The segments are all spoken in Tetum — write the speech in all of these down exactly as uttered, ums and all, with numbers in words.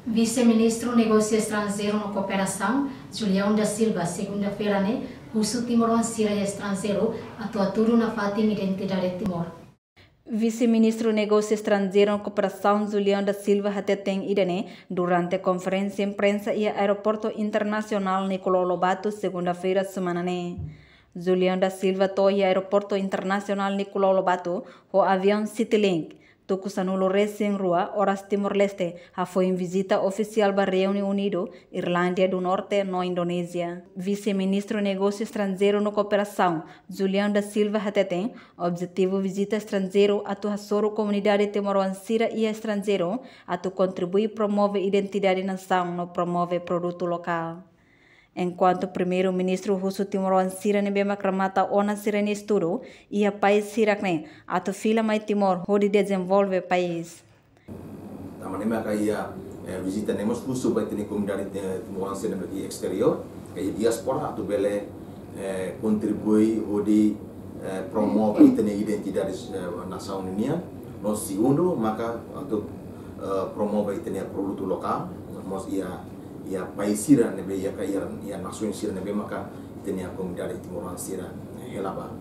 Vise-Ministru Negósiu Estranjeiru no Kooperasaun, Julião da Silva, segunda-feira ne'e, husu timoroan sira iha estranjeiru atu hatudu nafatin identidade Timor. Vise-Ministru Negósiu Estranjeiru no Kooperasaun, Julião da Silva, hateten ida-ne'e durante konferénsia imprensa iha Aeroportu Internasionál Nicolau Lobato, segunda-feira semana ne'e. Julião da Silva to'o iha Aeroportu Internasionál Nicolau Lobato ho aviaun Citilink, tuku sanulu-resin-rua oras Timor-Leste, hafoin vizita ofisiál ba Reinu Unidu, Irlandia du Norte no Indonézia. Vise-Ministru Negósiu Estranjeiru no Kooperasaun, Julião da Silva, hateten objetivu vizita estranjeiru atu hasoru komunidade timoroan sira iha estranjeiru atu kontribui promove identidade nasaun no promove produtu lokál. Enkuantu Primeiru-Ministru husu timoroan sira ne'ebé mak remata ona sira-nia estudu iha país hirak-ne'e atu fila mai Timor hodi dezenvolve país. Tanba ne'e maka iha, eh, vizita ne'e mós husu ba ita-nia komunidade, eh, timoroan sira ne'ebé iha esteriór, iha diáspora atu bele, eh, kontribui hodi, eh, promove ita-nia identidade, eh, nasaun ninian. No segundu maka atu, eh, promove ita-nia produtu lokál, mós iha, iha país sira ne'ebé iha ka iha, iha nasaun sira ne'ebé maka ita-nia komunidade timoroan sira hela ba.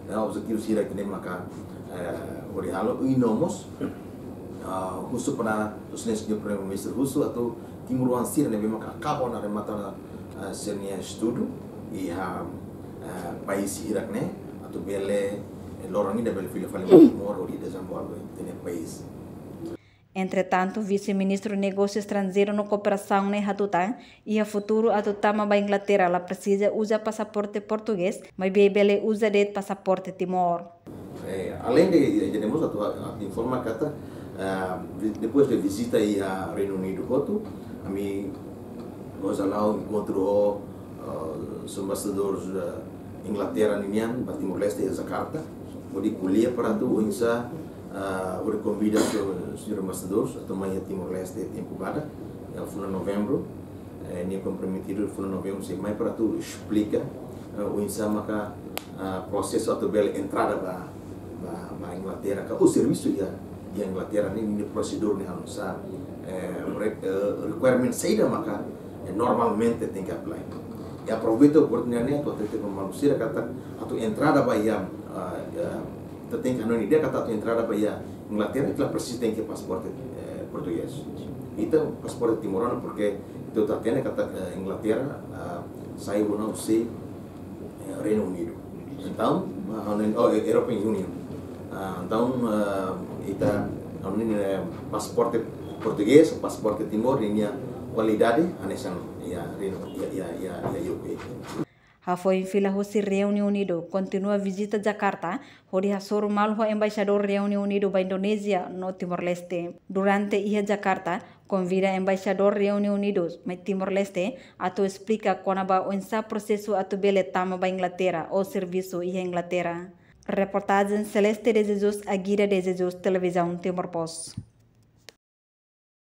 Ne'e objetivu sira ita-nia maka, eh, hodi halo. I no mós, ah, husu ba Sua Exelénsia Señór Primeiru-Ministru husu atu timoroan sira ne'ebé maka akaba ona remata ona, eh, sira-nia estudu iha, eh, país hirak-ne'e atu bele, eh, loron ida bele fila fali mai Timor hodi dezenvolve ita-nia país. Entretantu, Vise-Ministru Negósiu Estranjeiru no Kooperasaun ne'e hatutan, iha futuru atu tama ba Inglaterra la presiza uza pasaporte portugés, maibé bele uza de'it pasaporte Timor. Eh, além de, de, de mós atu, atu informa katak, ah, vi-, depois de vizita iha Reinu Unidu hotu, ami loos hala'o enkontru ho, ah, señór embaixadór, ah, Inglaterra ninian ba Timor-Leste iha Jakarta, hodi ko'alia para atu oinsá, ah, hodi konvida señór, señór embaixadór atu mai iha Timor-Leste tempu badak, iha fulan Novembru, eh, nia komprometidu fulan Novembru sei mai para atu esplika, eh, oinsá maka, ah, prosesu atu bele entrada ba, ba, ba Inglaterra, ka o servisu iha, iha Inglaterra ne'e, ne'e prosedur ne'e oinsá, eh, re-, eh, requirement saida maka, eh, normalmente tenke apply. I aproveita oportunidade ne'e atu hatete ba maluk sira katak atu entrada ba iha, ah, iha, ita tenke hanoin ideia katak atu entrada ba iha Inglaterra, ita la presiza tenke pasaporte, eh, portugés. Ita pasaporte timoroan, porke ita hatene katak, eh, Inglaterra, ah, sai ona husi, eh, Reinu Unidu. Entaun, ah, hanoin, oh, eh, European Union. Ah, entaun, ah, ita, hanoin, eh, pasaporte portugés, pasaporte Timor, ninia kualidade hanesan iha Reinu, iha, iha, iha, iha U K. Hafoin fila husi Reinu Unidu, kontinua vizita Jakarta, hodi hasoru malu ho embaixadór Reinu Unidu ba Indonézia no Timor-Leste. Durante iha Jakarta, konvida embaixadór Reinu Unidu mai Timor-Leste atu esplika kona-ba oinsá prosesu atu bele tama ba Inglaterra ou servisu iha Inglaterra. Reportajen Celeste de Jesus, Aguida de Jesus, Televizaun Timor Post.